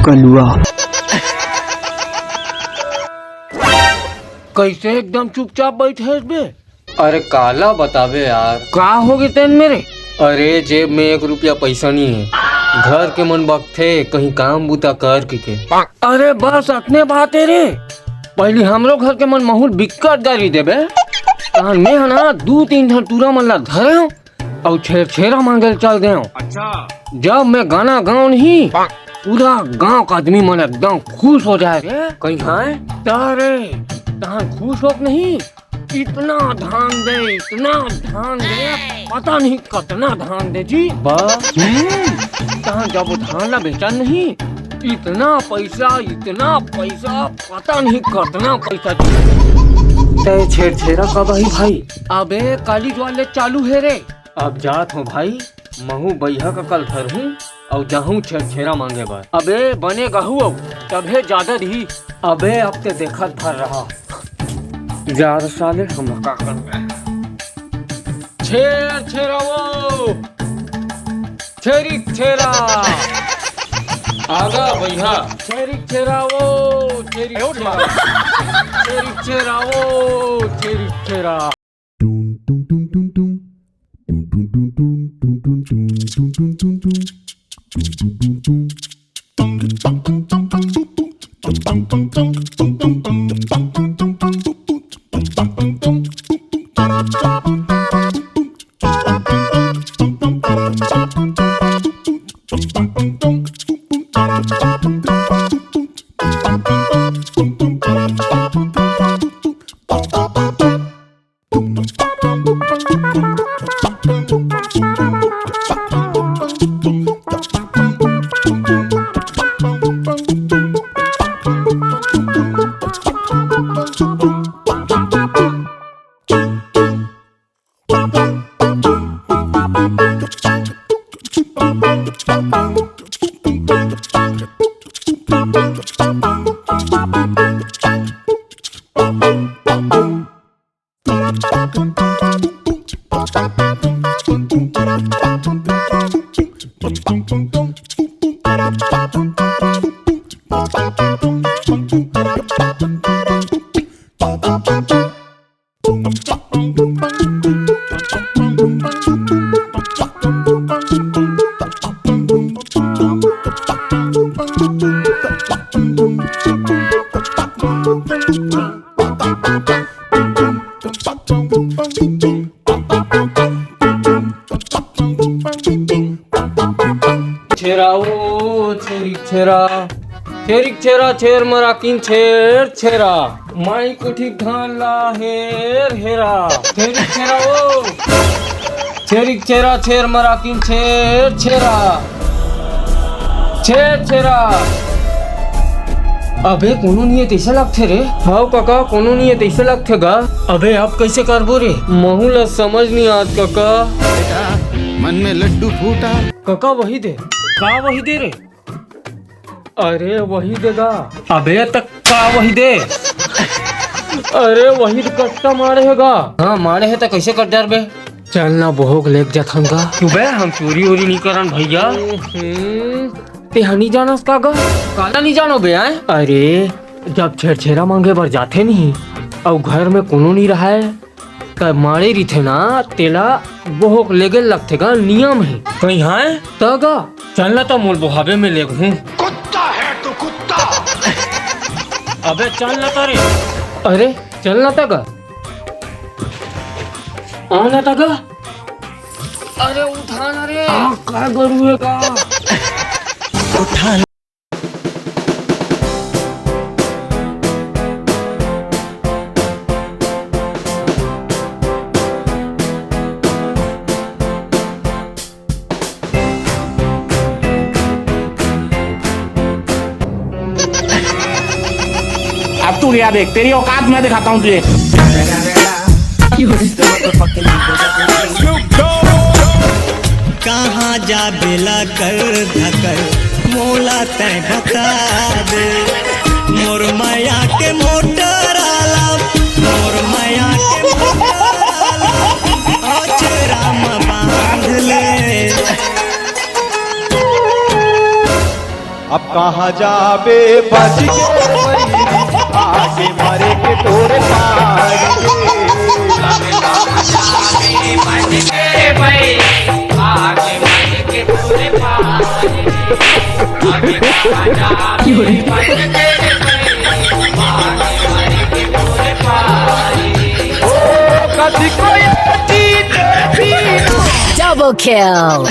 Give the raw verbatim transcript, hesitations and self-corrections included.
कलुआ। कइसे एकदम चुपचाप बइठे हस बे? अरे काला बताबे यार। का होगे तेन मेर? अरे जेब में एक रुपया पइसा नइ हे। घर के मन बकथे कहीं काम बुता कर कहिके। अरे बस अतने बात हे रे। पहिली हमरो घर के मन महूँ ल बिकट गारी देबे। तहन में ह ना दू तीन ठन टूरा मन ला धरेंव अउ छेरछेरा मांगे ल चल देंव। अच्छा। जब में गाना गांव नहीं, पूरा गांव का आदमी मन एकदम खुश हो जाय रे। कहीं हाँ? त रे, तहन खुश होके नहीं, इतना धान दे, इतना धान दे, पता नहीं कतना धान दे जी। बा। हम्म, तहन जब वो धान ला बेचन नहीं, इतना पइसा, इतना पइसा, पता नहीं कतना पइसा जी। तैं छेरछेरा कब आही भाई? अबे काली ज्वार ले चालू हे रे। अब जात हों भाई, महूँ बइहा कका ल धरहूँ अउ जाहूँ छेरछेरा मांगे बर। अबे बने गाहू अउ तभे जादा दिही। अबे अब ते देखत भर रहा। जा रे साले, हम का करबे। छेरछेरा वो, छेरिक छेरा। आगा बइहा। छेरिक छेरा वो, छेरिक छेरा। छेरिक छेरा वो, छेरिक छेरा। छेरा ओ छेरी छेरा, छेरी छेरा, छेर मराकिन छेर छेरा, माई कोठी धान ला हेर हेरा। छेरी छेरा ओ, छेरी छेरा, छेर मराकिन छेर छेरा, छेर छेरा। अबे कोनो नइ हे तइसे लगथे रे। हव कका, कोनो नइ हे तइसे लगथे गा। अबे अब कइसे करबो रे? महूँ ला समझ नइ आत कका। बेटा, मन में लड्डू फूटा। कका वही दे। का वही दे रे? अरे वही दे गा। अबे त का वही दे? अरे वही त कट्टा मारे हे गा। हाँ मारे हे त कइसे कट डरबे? चल ना बोहक लेग जाथन गा। सुबह हम चोरी ओरी नइ करन भइया। हम्म, तेहा नइ जानस का गा? काला नइ जानो बे आय? अरे जब छेरछेरा मांगे बर जाथे नहीं अउ घर में कोनो नइ रहय, त माड़े रहिथे ना, तेला बोहक लेगे लगथे गा, नियम हे। कहीं हाय? त गा। चल ना त मोल बोहाबे में लेगहूँ। कुत्ता है तू, कुत्ता। अबे चल ना त रे। अरे चल ना त गा। आ ना त गा। अरे उठा ना रे। आ, का गरू हे का? उठा। अब तू गया देख, तेरी औकात मैं दिखाता हूँ तुझे। कहाँ जाबे ला कर धकर, मोला तैं बता दे। मोर मया के मोटर आला, मोर मया के मोटर आला, अचरा म बांध ले। अब कहाँ जाबे बच के बहिरी, आगे मरे के तोरे पारी। ओ, कथी को ये चीज थी? Double kill.